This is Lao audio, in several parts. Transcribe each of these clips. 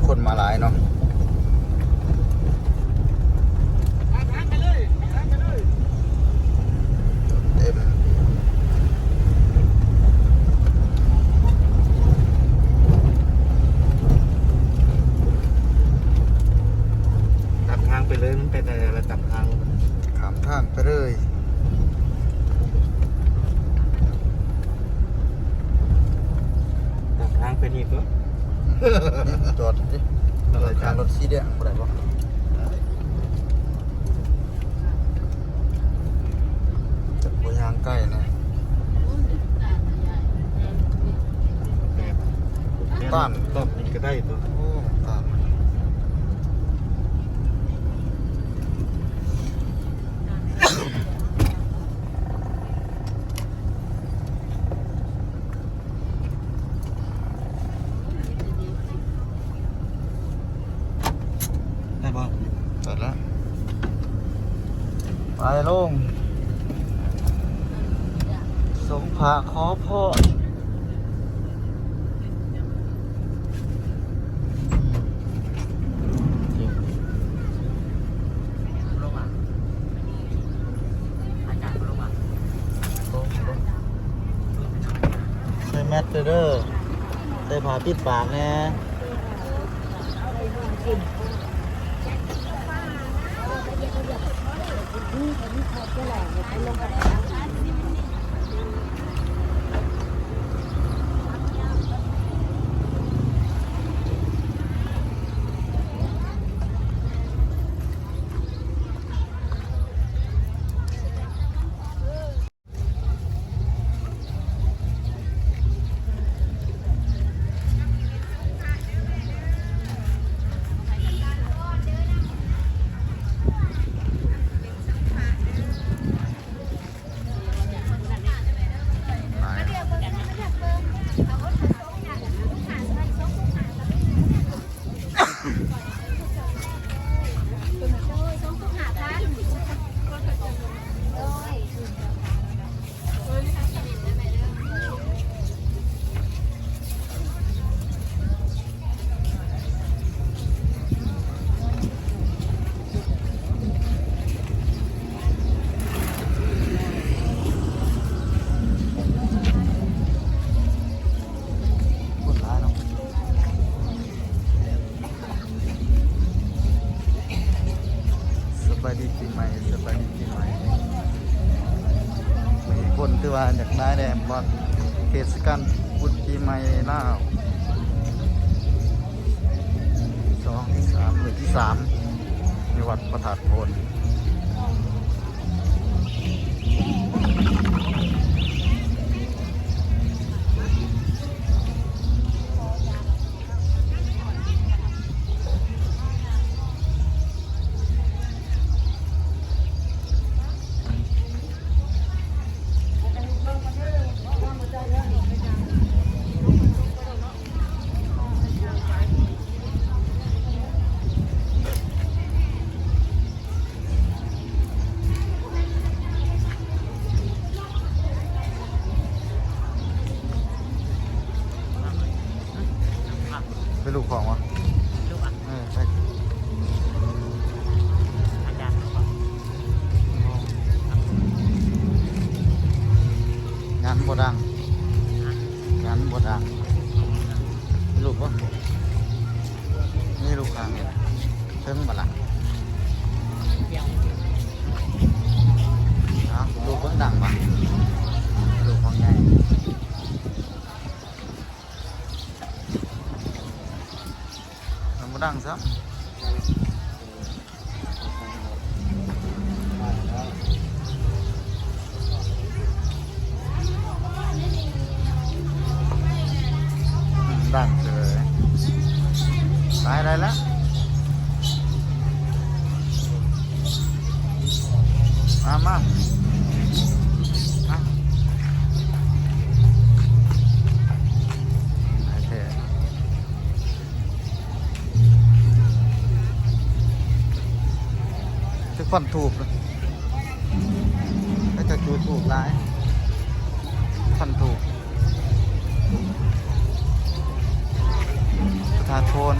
ຄົນມາຫຼາຍເນາະ ເຕັມ ຕາມທາງໄປເລີຍ ມັນໄປແຕ່ລະຕາມທາງ ຂ້າມທາງໄປເລີຍ. ຕາມທາງໄປນີ້ຕົວະ ຈອດນີ້ຕິ ຈອດ ຂ້າງລົດສີແດງບໍ່ໄດ້ບໍ່? ຈັກບໍ່ ຍ່າງໄກແດ່ ແບບ ແບບ ຕ້ານ ຕ້ອນນີ້ກໍໄດ້ຕົວະ ໂອ້ ຕ້ານ. ໄດ້ບໍ່? ໄດ້ແລ້ວ ໄປລົງ ສົງພະຂໍພອນ. ໃສ່ແມັດເດີ ໃສ່ຜ້າປິດປາກແດ່. ຄົນຫຼາຍເນາະ. ສະບາຍດີປີໃໝ່ ສະບາຍດີປີໃໝ່. ມີຄົນຖືວ່າຢາກໄດ້ແດ່ ເພາະເທດສະການບຸນປີໃໝ່ລາວ ສອງ ສາມ ມື້ທີສາມ ຢູ່ວັດພະທາດໂພນ. ເປັນລູກຂອງວະ? ລູກອະ? ເອີ ໃຊ່. ອາຈານລູກອະ? ງານບໍ່ດັງ ງານບໍ່ດັງ. ເປັນລູກບໍ່? ນີ້ລູກຂ້າງນີ້ລະ. ເຖິງບໍ່ລະ? ເອົ້າ ລູກເບິ່ງດັງບໍ່? ລູກຂອງໃຫຍ່ ມັນບໍ່ດັງຊ້ຳ. ດັງເລີຍ. ໄປໄດ້ແລ້ວ. ມາ ມາ ມາ. ໄດ້ແທ້. ຈະຄວັນທູບ ເຂົາເຈົ້າຈູດທູບຫຼາຍ ຄວັນທູບ. ພະທາດໂພນ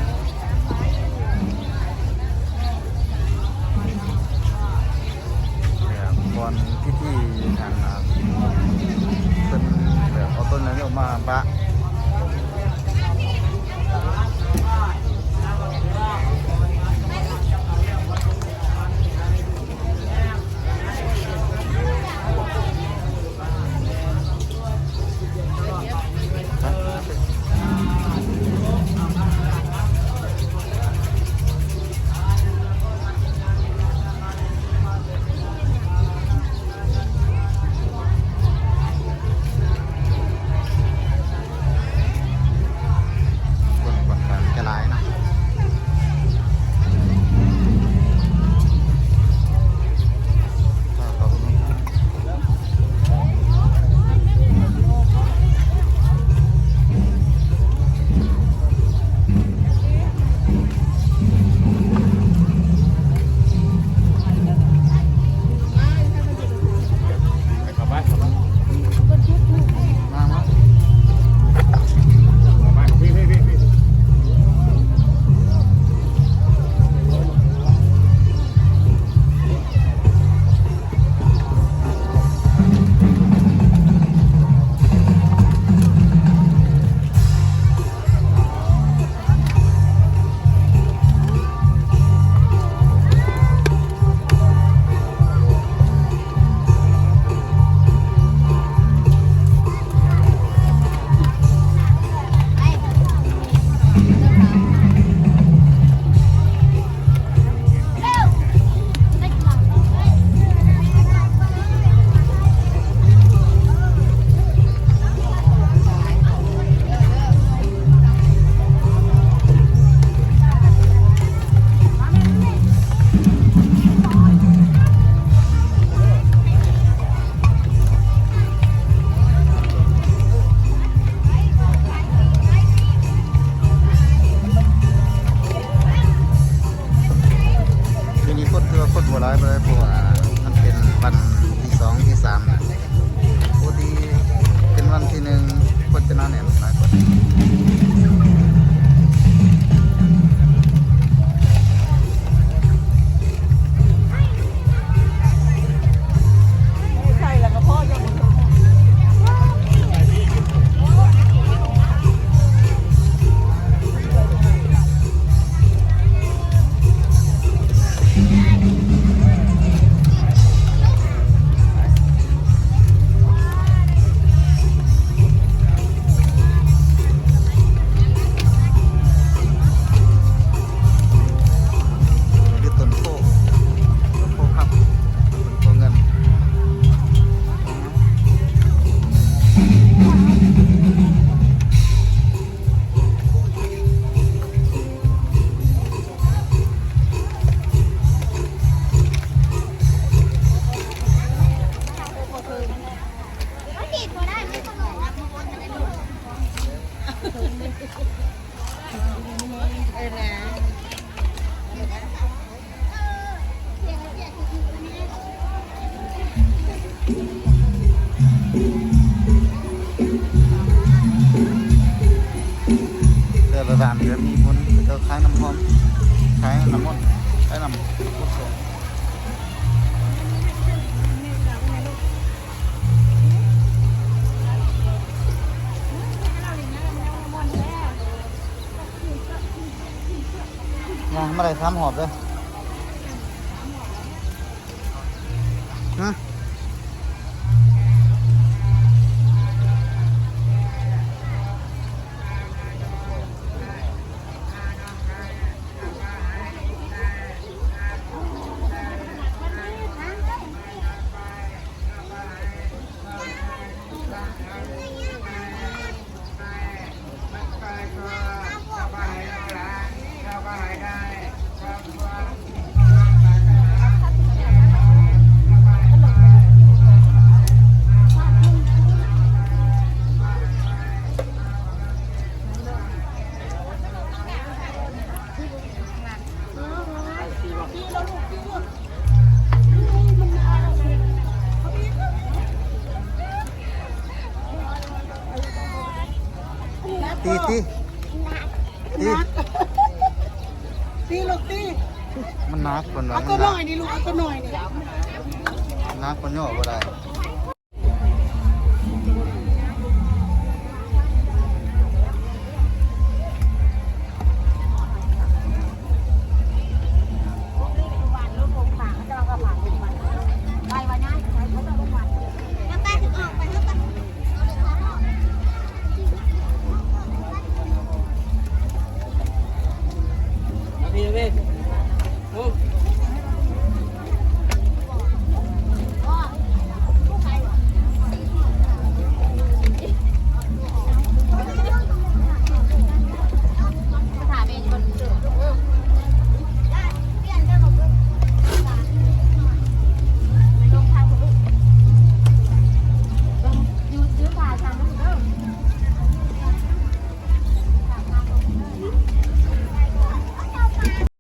ແຕ່ລະຮ້ານກະມີຄົນເຂົາຂາຍນ້ຳຫອມ ຂາຍນ້ຳມົນ ຂາຍນ້ຳກຸດສົງ. ຍ່າງມາໄດ້ສາມຮອບເດີ. ຮະ? ຕີ ຕີ ຕີ ຕີລູກຕີ. ມັນໜັກເພິ່ນວ່າ ເອົາໂຕນ້ອຍນີ້ລູກ ເອົາໂຕນ້ອຍນີ້. ໜັກ ເພິ່ນຍໍບໍ່ໄດ້.